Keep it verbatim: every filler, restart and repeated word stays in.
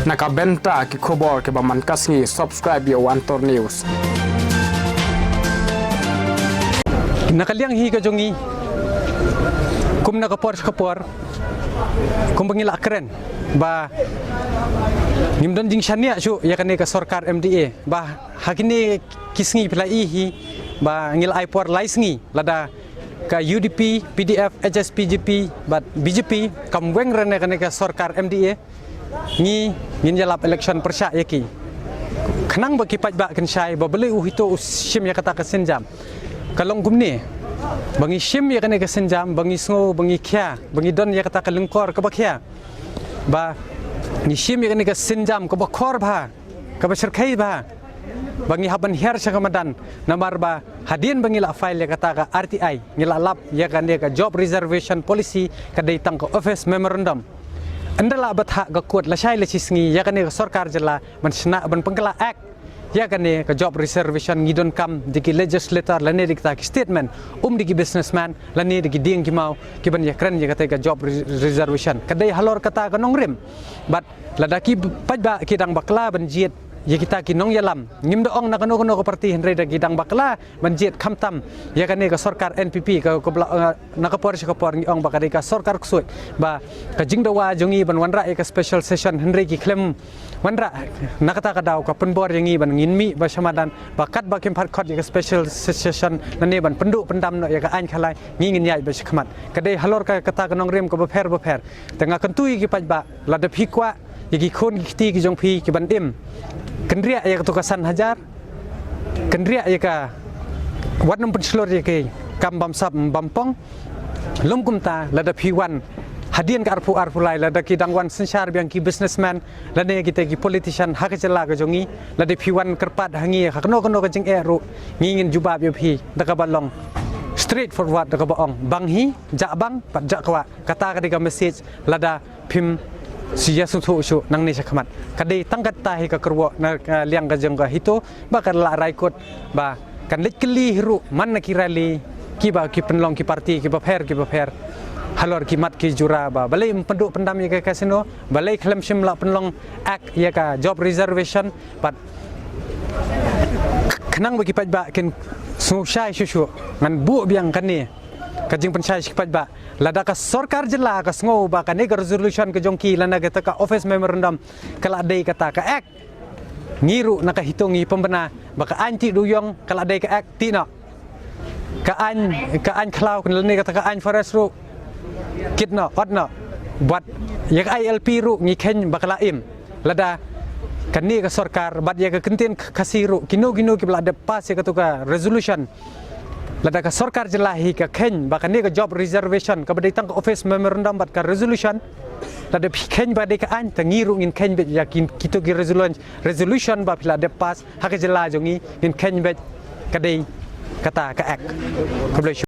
Na ka bynta ki khubor kiba man ka sngi, subscribe ïa u Antor News. Na ka liang hi ka jong ngi, kum na ka por sha ka por, kumba ngi la kren ba ngim don jingshaniah shuh ïa kane ka sorkar M D A, ba ha kine ki sngi phi la i hi ba ngi la ai por lai sngi lada ka U D P, P D F, H S P G P bad B J P kam weng re na kane ka sorkar M D A, ngi ngin ïalap election pyrshah ïa ki. Khnang ba ki paidbah kin shai ba balei u HITO u shim ïa kata ka sienjam. Ka long kumne, ba ngi shim ïa kane ka sienjam, ba ngi sngew, ba ngi khia, ba ngi don ïa kata ka lyngkor kaba khia, ba ngi shim ïa kane ka sienjam kaba khor bha, kaba shyrkhei bha, ba ngi hap ban hiar sha ka madan. Namar ba hadien ba ngi la file ïa kata ka R T I, ngi la lap ïa kane ka job reservation policy ka dei tang ka office memorandum. Ynda la bthah ka court lashai lashisngi ïa kane ka sorkar jylla ban shna ban pynkylla act ïa kane ka job reservation, ngi donkam da ki legislator lane da kita ki statesmen, um da ki businessman lane da ki dieng ki maw kiban ïakren ïa kata ka job re-, reservation. Ka dei halor kata ka nongrim. Bad lada ki paidbah ki dang bakla ban jied ïa kita ki nongïalam, ngim da ong na kano kano ka party, hynrei da ki dang bakla ban jied khamtam ïa kane ka sorkar N P P ka, ka bla, eh, na ka por sha ka por ngi ong ba ka dei ka sorkar ksuid, ba ka jingdawa jong ngi ban wanrah ïa ka special session hynrei ki khlem wanrah. Na kata ka daw ka pynbor ïa ngi ban ngin mih ba sha madan, ba katba kim pat khot ïa ka special session lane ban pynduh pyndam noh ïa ka aiñ khalai, ngi ngin ïaid ba sha khmat. Ka dei halor ka, kata ka nongrim kaba pher bapher. Te nga kyntu ïa ki paidbah, lada phi kwah ïa ki khun ki kti ki jong phi kiban im, kynriah ïa kato ka san hajar, kynriah ïa ka, wat nym pynshlur ïa ki kam bamsap bam pong. Lym kumta, lada phi wan hadien ka arphew arphew lai, lada ki dang wan synshar biang ki businessman lane kita ki politician ha ka jylla ka jong ngi, lada phi wan kyrpad ha ngi ha kano kano ka jingeh ruh, ngi ngin jubab ïa phi da kaba long straight forward, da kaba ong bang hi, jah bang bad jah kwah. Kata ka dei ka message lada phim shu ïasngewthuh shuh nangne sha khmat. Ka dei tang kata hi ka kyrwoh na, eh, liang ka jong ka HITO, ba ka la rai kut ba kan leit kylli hi ruh man na ki rally kiba ki pynlong ki party kiba pher kiba pher halor ki mat ki jura, ba balei ym pynduh pyndam ïa ka casino, balei khlem shym la pynlong act ïa ka job reservation. Bad khnang ba ki paidbah kin sngewshai shuh shuh, ngan buh biang kane ka jingpynshai sha ki paidbah. Lada ka sorkar jylla ka sngew ba kane ka resolution ka jong ki lane kata ka office memorandum ka la dei kata ka act, ngi ruh na ka HITO ngi pynbna ba ka aiñ tih dewïong ka la dei ka act, tih noh. Ka aiñ, ka aiñ khlaw lane kata ka aiñ forest ruh, kit noh, ot noh. Bad ïa ka I L P ruh ngi kheiñ ba ka la im. Lada kane ka sorkar bad ïa ka kyntien Khasi ruh, kino kino kiba la dep pass ïa kato ka resolution, lada ka sorkar jylla hi ka kheiñ ba kane ka job reservation kaba dei tang ka office memorandum bad ka resolution, lada phi kheiñ ba dei ka aiñ, te ngi ruh ngin kheiñ beit ïa ki, kito ki resolution, resolution ba phi la dep pass ha ka jylla jong ngi, ngin kheiñ beit ka dei kata ka act. Khublei shibun.